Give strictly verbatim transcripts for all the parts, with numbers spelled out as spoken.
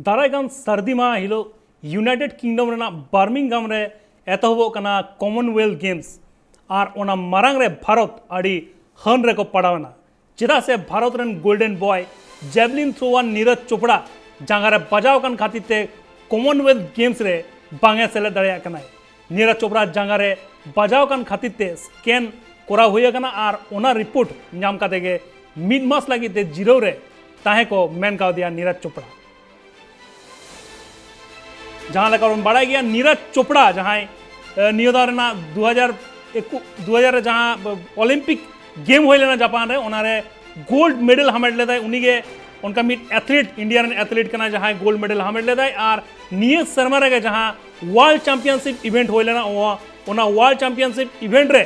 ᱫᱟᱨᱟᱭ ᱠᱟᱱ ᱥᱟᱹᱨᱫᱤ ᱢᱟᱦᱟ ᱦᱤᱞᱳᱜ ᱤᱭᱩᱱᱟᱭᱴᱮᱰ ᱠᱤᱝᱰᱚᱢ ᱨᱮᱱᱟᱜ ᱵᱟᱨᱢᱤᱝᱜᱟᱢ ᱨᱮ ᱮᱛᱚᱦᱚᱵᱚᱜ ᱠᱟᱱᱟ ᱠᱚᱢᱚᱱᱣᱮᱞᱛᱷ ᱜᱮᱢᱥ, ᱟᱨ ᱚᱱᱟ ᱢᱟᱨᱟᱝ ᱨᱮ ᱵᱷᱟᱨᱚᱛ ᱟᱹᱰᱤ ᱦᱟᱹᱱ ᱨᱮᱠᱚ ᱯᱟᱲᱟᱣ ᱮᱱᱟ᱾ ᱪᱮᱫᱟᱜ ᱥᱮ ᱵᱷᱟᱨᱚᱛ ᱨᱮᱱ ᱜᱳᱞᱰᱮᱱ ᱵᱚᱭ ᱡᱮᱵᱞᱤᱱ ᱛᱷᱨᱳᱣᱟᱨ ᱱᱤᱨᱚᱡᱽ ᱪᱳᱯᱲᱟ ᱡᱟᱸᱜᱟ ᱨᱮ ᱵᱟᱡᱟᱣ ᱟᱠᱟᱱ ᱠᱷᱟᱹᱛᱤᱨ ᱛᱮ ᱠᱚᱢᱚᱱᱣᱮᱞᱛᱷ ᱜᱮᱢᱥ ᱨᱮ ᱵᱟᱝ ᱮ ᱥᱮᱞᱮᱫ ᱫᱟᱲᱮᱭᱟᱜ ᱠᱟᱱᱟᱭ᱾ ᱱᱤᱨᱚᱡᱽ ᱪᱳᱯᱲᱟ ᱡᱟᱸᱜᱟ ᱨᱮ ᱵᱟᱡᱟᱣ ᱟᱠᱟᱱ ᱠᱷᱟᱹᱛᱤᱨ ᱛᱮ ᱥᱠᱮᱱ ᱠᱚᱨᱟᱣ ᱦᱩᱭ ᱟᱠᱟᱱᱟ, ᱟᱨ ᱚᱱᱟ ᱨᱤᱯᱳᱨᱴ ᱧᱟᱢ ᱠᱟᱛᱮ ᱜᱮ ᱢᱤᱫ ᱢᱟᱥ ᱞᱟᱹᱜᱤᱫ ᱛᱮ ᱡᱤᱨᱟᱹᱣ ᱨᱮ ᱛᱟᱦᱮᱸ ᱠᱚ ᱢᱮᱱ ᱠᱟᱣᱫᱮᱭᱟ ᱱᱤᱨᱚᱡᱽ ᱪᱳᱯᱲᱟ᱾ ᱡᱟᱦᱟᱸ ᱞᱮᱠᱟ ᱵᱚᱱ ᱵᱟᱲᱟᱭ ᱜᱮᱭᱟ, ᱱᱤᱨᱚᱡᱽ ᱪᱳᱯᱲᱟ ᱡᱟᱦᱟᱸᱭ, ᱮ, ᱱᱤᱭᱟᱹ ᱫᱷᱟᱣ ᱨᱮᱱᱟᱜ ᱫᱩ ᱦᱟᱡᱟᱨ ᱮᱠᱩ ᱫᱩ ᱦᱟᱡᱟᱨ ᱨᱮ ᱡᱟᱦᱟᱸ ᱚᱞᱤᱢᱯᱤᱠ ᱜᱮᱢ ᱦᱩᱭ ᱞᱮᱱᱟ ᱡᱟᱯᱟᱱ ᱨᱮ, ᱚᱱᱟᱨᱮ ᱜᱳᱞᱰ ᱢᱮᱰᱮᱞ ᱦᱟᱢᱮᱴ ᱞᱮᱫᱟᱭ᱾ ᱩᱱᱤᱜᱮ ᱚᱱᱠᱟ ᱢᱤᱫ ᱮᱛᱷᱞᱤᱴ, ᱤᱱᱰᱤᱭᱟ ᱨᱮᱱ ᱮᱛᱷᱞᱤᱴ ᱠᱟᱱᱟᱭ ᱡᱟᱦᱟᱸᱭ ᱜᱳᱞᱰ ᱢᱮᱰᱮᱞ ᱦᱟᱢᱮᱴ ᱞᱮᱫᱟᱭ᱾ ᱟᱨ ᱱᱤᱭᱟᱹ ᱥᱮᱨᱢᱟ ᱨᱮᱜᱮ ᱡᱟᱦᱟᱸ ᱣᱟᱨᱞᱰ ᱪᱟᱢᱯᱤᱭᱟᱱᱥᱤᱯ ᱤᱵᱷᱮᱱᱴ ᱦᱩᱭ ᱞᱮᱱᱟ, ᱚ-, ᱚᱱᱟ ᱣᱟᱨᱞᱰ ᱪᱟᱢᱯᱤᱭᱟᱱᱥᱤᱯ ᱤᱵᱷᱮᱱᱴ ᱨᱮ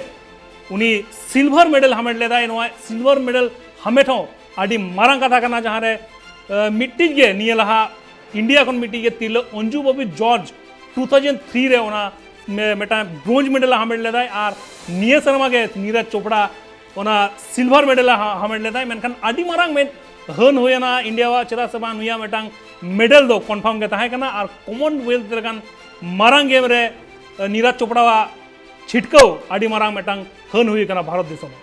ᱩᱱᱤ ᱥᱤᱞᱵᱷᱟᱨ ᱢᱮᱰᱮᱞ ᱦᱟᱢᱮᱴ ᱞᱮᱫᱟᱭ᱾ ᱱᱚᱣᱟ ᱥᱤᱞᱵᱷᱟᱨ ᱢᱮᱰᱮᱞ ᱦᱟᱢᱮᱴ ᱦᱚᱸ ᱟᱹᱰᱤ ᱢᱟᱨᱟᱝ ᱠᱟᱛᱷᱟ ᱠᱟᱱᱟ, ᱡᱟᱦᱟᱸ ᱨᱮ, ᱮ, ᱢᱤᱫᱴᱤᱡ ᱜᱮ ᱱᱤᱭᱟᱹ ᱞᱟᱦᱟ ᱤᱱᱰᱤᱭᱟ ᱠᱷᱚᱱ ᱢᱤᱫᱴᱤᱡ ᱜᱮ ᱛᱤᱨᱞᱟᱹ ᱚᱧᱡᱩ Bobby George two thousand three ᱨᱮ ᱚᱱᱟ ᱢᱮ-, ᱢᱤᱫᱴᱟᱝ ᱵᱨᱳᱧᱡᱽ ᱢᱮᱰᱮᱞ ᱮ ᱦᱟᱢᱮᱴ ᱞᱮᱫᱟᱭ, ᱟᱨ ᱱᱤᱭᱟᱹ ᱥᱮᱨᱢᱟ ᱜᱮ ᱱᱤᱨᱚᱡᱽ ᱪᱳᱯᱲᱟ ᱚᱱᱟ ᱥᱤᱞᱵᱷᱟᱨ ᱢᱮᱰᱮᱞ ᱮ ᱦᱟ-, ᱦᱟᱢᱮᱴ ᱞᱮᱫᱟᱭ᱾ ᱢᱮᱱᱠᱷᱟᱱ ᱟᱹᱰᱤ ᱢᱟᱨᱟᱝ ᱢᱤᱫ ᱦᱟᱹᱱ ᱦᱩᱭᱮᱱᱟ ᱤᱱᱰᱤᱭᱟᱣᱟᱜ, ᱪᱮᱫᱟᱜ ᱥᱮ ᱵᱟᱝ ᱱᱩᱭᱟᱜ ᱢᱤᱫᱴᱟᱝ ᱢᱮᱰᱮᱞ ᱫᱚ ᱠᱚᱱᱯᱷᱟᱨᱢ ᱜᱮ ᱛᱟᱦᱮᱸ ᱠᱟᱱᱟ, ᱟᱨ ᱠᱚᱢᱚᱱᱣᱮᱞᱛᱷ ᱞᱮᱠᱟᱱ ᱢᱟᱨᱟᱝ ᱜᱮᱢ ᱨᱮ, ᱮ, ᱱᱤᱨᱚᱡᱽ ᱪᱳᱯᱲᱟᱣᱟᱜ ᱪᱷᱤᱴᱠᱟᱹᱣ ᱟᱹᱰᱤ ᱢᱟᱨᱟᱝ ᱢᱤᱫᱴᱟᱝ ᱦᱟᱹᱱ ᱦᱩᱭ ᱠᱟᱱᱟ ᱵᱷᱟᱨᱚᱛ ᱫᱤᱥᱚᱢ ᱨᱮ᱾